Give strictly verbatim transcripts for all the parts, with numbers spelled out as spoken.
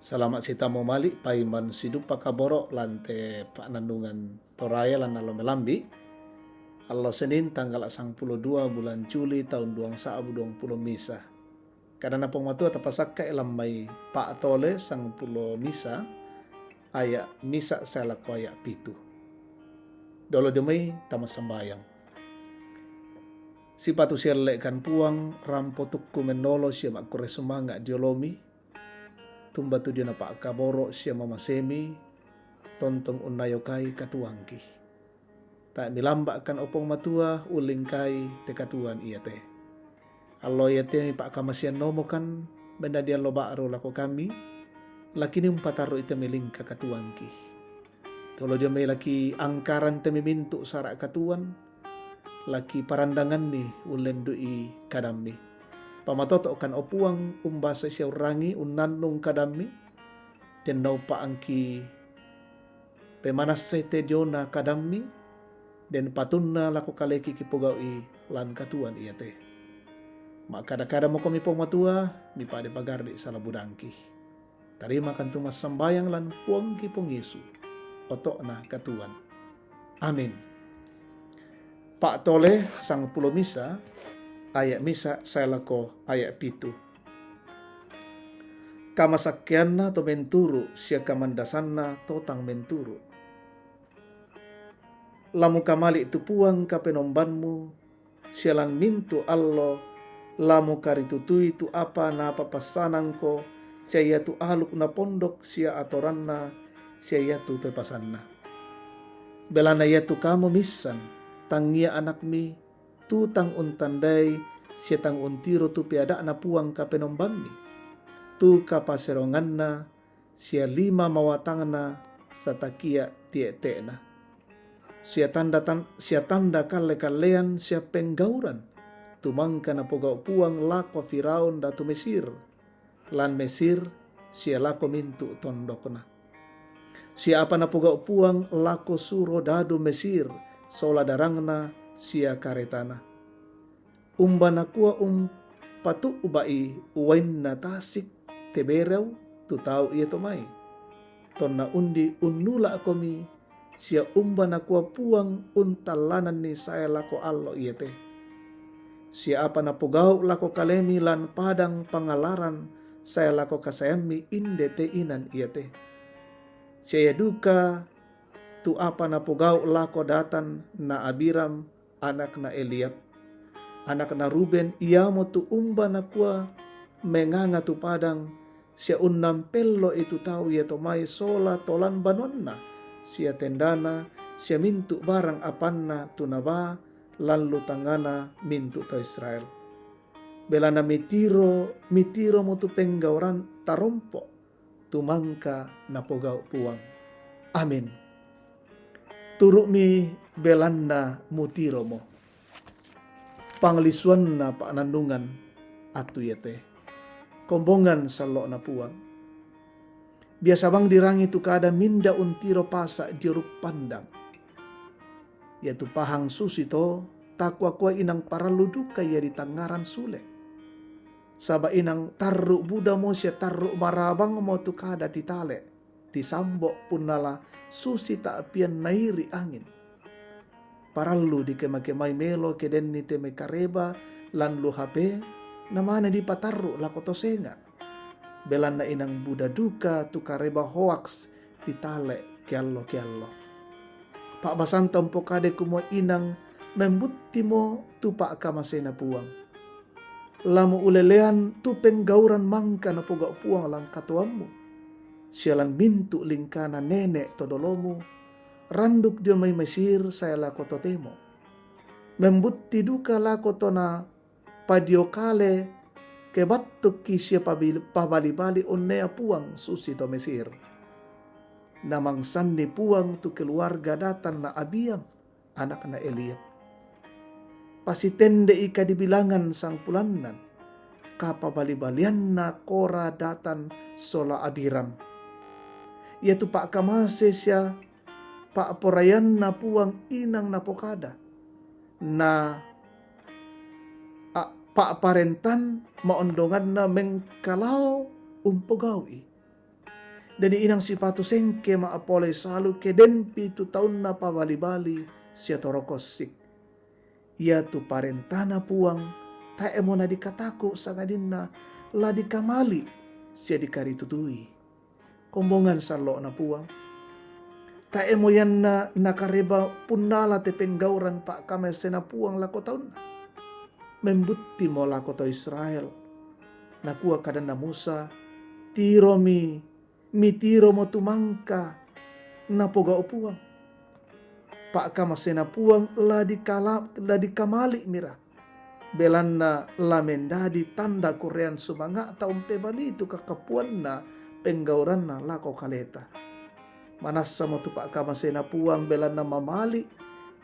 Salama' sitamo mali' paiman sidupa kaboro' lan te pa'nannungan Torae lan allo melambi', allo Senin tanggala' sangpulo dua bulan Juli taun duang sa'bu duang pulo misa. Kadanna Puang Matua tapasakka'i lan mai Pa'tole sangpulo misa, aya' misa' sae lako aya' pitu. Dolo dio mai tama sambayang. Sipatu sielle'kan Puang, rampo tukku mennolo sia ma'kurre sumanga' dio olomi, tumbatu dio napa'kaboro' sia mamasemi, tontong unnayokai katuoangki. Ta' milamba'kan o Puang Matua ullingkai te katuoan iate. Allo iate mipa'kamaseannomokan, mennadi allo ba'ru lako kami, lakini umpatarru'i te melingka katuoangki. Dolo dio mai laki angkaran te memintu' sara' katuoan, laki parandanganni ullendu'i kadammi. Pamatoto'kan o Puang umbasa sia urrangi unnannung kadammi, den naupa' angki pemanassai te diona kadammi, den patunna lako kaleki kipogau'i lan katuoan iate. Ma'kada-kada mokomi Puang Matua, mipa'de pagarri' sala budangki. Tarimakan tu massambayang lan Puangki Puang Yesu, oto'na katuoan. Amin. Pa'tole sangpulo misa, aya' misa' sae lako aya' pitu. Kamasakkeanna to menturu' sia kamandasanna to tang menturu'. La mukamali' tu Puang Kapenombanmu, sia lan mintu' allo la mukaritutui tu apa napapassanangko, sia iatu aluk napondok sia atoranna, sia iatu pepasanna. Belanna iatu kamu missan, tangia anakmi, tu tang untandai sia tang untiro tu peada'na Puang Kapenombammi, tu kapaseronganna sia lima mawatangna satakia' tie'te'na. Sia tanda tan-, sia tanda kalle-kallean sia penggauran, tu mangka napogau' Puang lako Firaun datu Mesir, lan Mesir sia lako mintu' tondokna. Sia apa napogau' Puang lako suro dadu Mesir sola darangna sia karetana. Umba nakua umpatu'ba'i uwainna tasik te bereu tu tau iato mai. Tonna undi unnula'komi, sia umba nakua Puang untallananni sae lako allo iate. Sia apa napogau' lako kalemi lan padang pangallaran sae lako kasaeammi inde te inan iate. Sia ia duka tu apa napogau' lako Datan na Abiram, anakna Eliab, anakna Ruben, iamotu umba nakua menganga tu padang, sia unnampello'i tu tau iato mai sola tolan banuanna, sia tendana, sia mintu' barang apanna tu nabaa lan lu tangngana mintu' to Israel. Belanna mitiro, mitiromo tu penggauran tarompo, tu mangka napogau' Puang. Amin. Turu'mi belanna mutiromo. Panglisuanna pa'nannungan attu iate. Kombongan sallo'na Puang. Biasa bang dirangi tu kada minda untiro pasa' dio ruppandang. Iatu pahang susi to, takua-kua inang parallu duka ia ditangngaran sule. Saba' inang tarru' budamo sia tarru' marabangmo tu kada titale', tisambo' punnala susi ta'apian nairi' angin. Parallu dikema-kemai melo ke denni te mai kareba lan lu H P, namane dipatarru' lako to senga'. Belanna inang buda duka tu kareba hoaks titale' keallo-keallo. Pa'basanta umpokade kumua inang membuttimo tu pa'kamasena Puang. La muulelean tu penggauran mangka napogau' Puang lan katuoammu, sia lan mintu' lingkana nene' to dolomu, randuk dio mai Mesir sae lako totemo. Membutti duka lako to na padio kale ke battukki sia pabil-, pabali-bali onnea Puang susi to Mesir. Namangsanni Puang tu keluarga Datan na Abiram, anakna Eliab. Pasitende'i kadibilangan sangpulannan, kapabali-balianna Kora, Datan sola Abiram. Iatu pa'kamase sia pa'poraianna Puang inang napokada, na a-, pa'parentan ma'ondonganna mengkalao umpogau'i. Dadi inang sipatu sengke ma'apolei salu ke den pitu taunna pabali-bali sia torokossik. Iatu parentana Puang, tae'mo nadikataku sangadinna la dikamali sia dikaritutui. Kombongan sallo'na Puang. Tae'mo ianna nakareba punnala te penggauran pa'kamasena Puang lako taunna. Membuttimo lako to Israel. Nakua kadanna Musa, tiromi, mitiromo tumangka napogau Puang. Pa'kamasena Puang la dikala-, la dikamali mira. Belanna la mendadi tanda kurean sumanga'ta umpebalitu kakapuanna penggauranna lako kaleta. Manassamo tu pa'kamasena Puang belanna mamali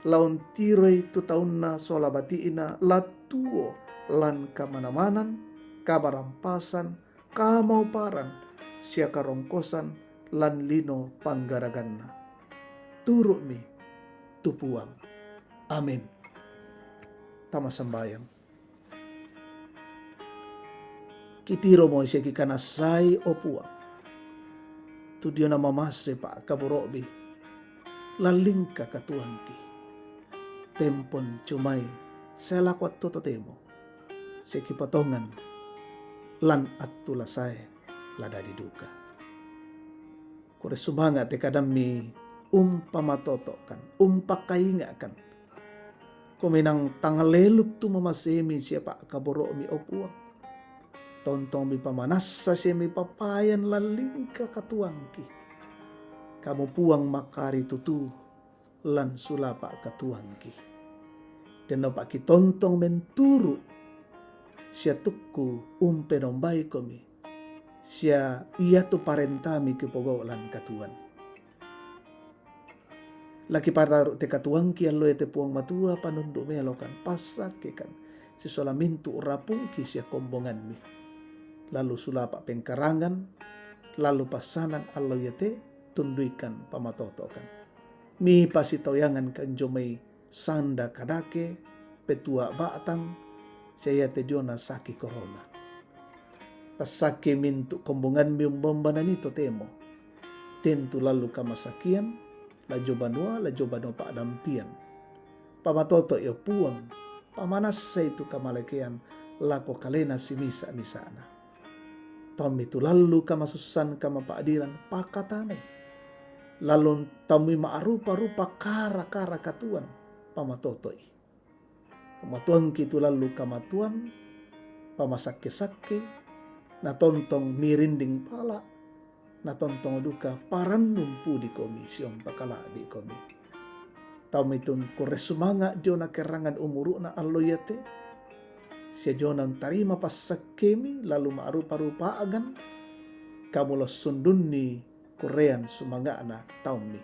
laun tiroi tu taunna sola bati'na lattuo lan kamanamanan, kamarampasan, kamauparan, sia karongkosan lan lino panggaraganna. Turu'mi tu Puang. Amin. Tama sambayang. Kitiromo sia kikanassai, o Puang. Tu diona mamase pa'kaboro'bi, lallingka katuangki. Tempon cumai sae lako attu totemo, sia kipatongan lan attu la sae la dadi duka. Kure sumanga' te kadammi umpamatoto'kan, umpakainga'kan. Kuminang tangaleluk tu mamasemi sia pa'kaboro'mi, o Puang. Tontongmi pamanassa sia mipapayan lallingka katuangki. Kamu Puang makaritutu lan sulapa' katuangki. Denno pa'kitontong menturu' sia tukku umpenombaikomi, sia iatu parentami kipogau' lan katuoan. La kipataru' te katuangki alloe te Puang Matua, panundu' melokan, passakkekan, sisola mintu' rapungki sia kombongammi. Lalu sulapa' pengkarangan, lalu passanan allo iate tunduikan pamatoto'kan. Mipasitoyangankan jomai sanda kadake, petua' ba'tang, sia iate diona saki korona. Passakke mintu' kombongammi umba-umba nanii totemo. Tentu lallu kamasakian, lajjo banua, lajjo banua pa'dampian. Pamatoto'i, o Puang, pamanassai tu kamalekean lako kalena simisa-misa'na. Taummi tu lallu kamasussan, kamapa'diran, pakatanai. Lallu taummi ma'rupa-rupa kara-kara katuoan, pamatoto'i. Pamatuangki tu lallu kamatuan, pamasakke-sakke, natontong mirinding pala, natontong duka parannung pudikomi sia umpakala'bikomi. Taummi tu kurre sumanga' diona kerangan umuru'na allo iate, sia diona untarima passakkemi lalu ma'rupa-rupa a'gan, kamu la ussundunni kurean sumanga'na taummi.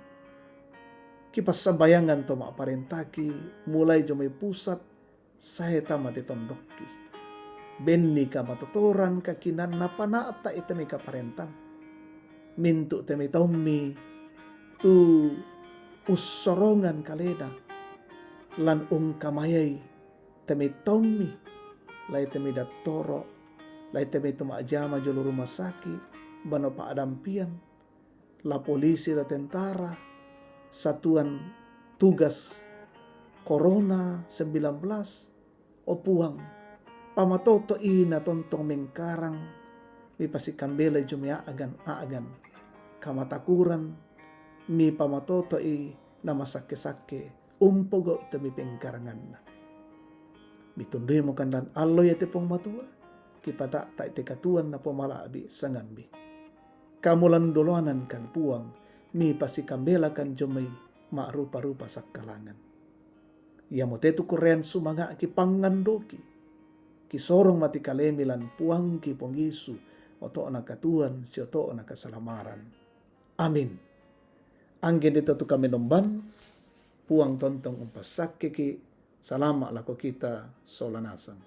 Kipassambayangan to ma'parentaki, mulai jomai pusat, sae tama te tondokki. Benni kamatotoran kakinanna pana'ta'i te mai kaparentan. Mintu' te mai taummi tu ussorongan kalena lan ungkamayai te mai taummi, lai te mai dattoro', lai te mai tu ma'jama jolo rumah sakit, banua pa'dampian, la polisi, la tentara, satuan tugas Corona sembilan belas, o Puang, pamatoto'i natontong mengkarang, mipasikambelai jomai a'gan-a'gan kamatakuran, mipamatoto'i namasakke-sakke umpogau'i tommi pengkaranganna. Mitunduimokan lan allo iate Puang Matua, kipata'ta'i te katuoan napomala'bi' sangammi. Kamu lan doloanankan Puang, mipasikambelakan jomai ma'rupa-rupa sakkalangan. Iamote tu kurean sumanga'ki, pangngandoki. Kisorong mati kalemi lan Puangki Puang Yesu, oto'na katuoan sia oto'na kasalamaran. Amin. Angge dito tu kamenomban, Puang tontong umpassakkeki, salama' lako kita sola nasang.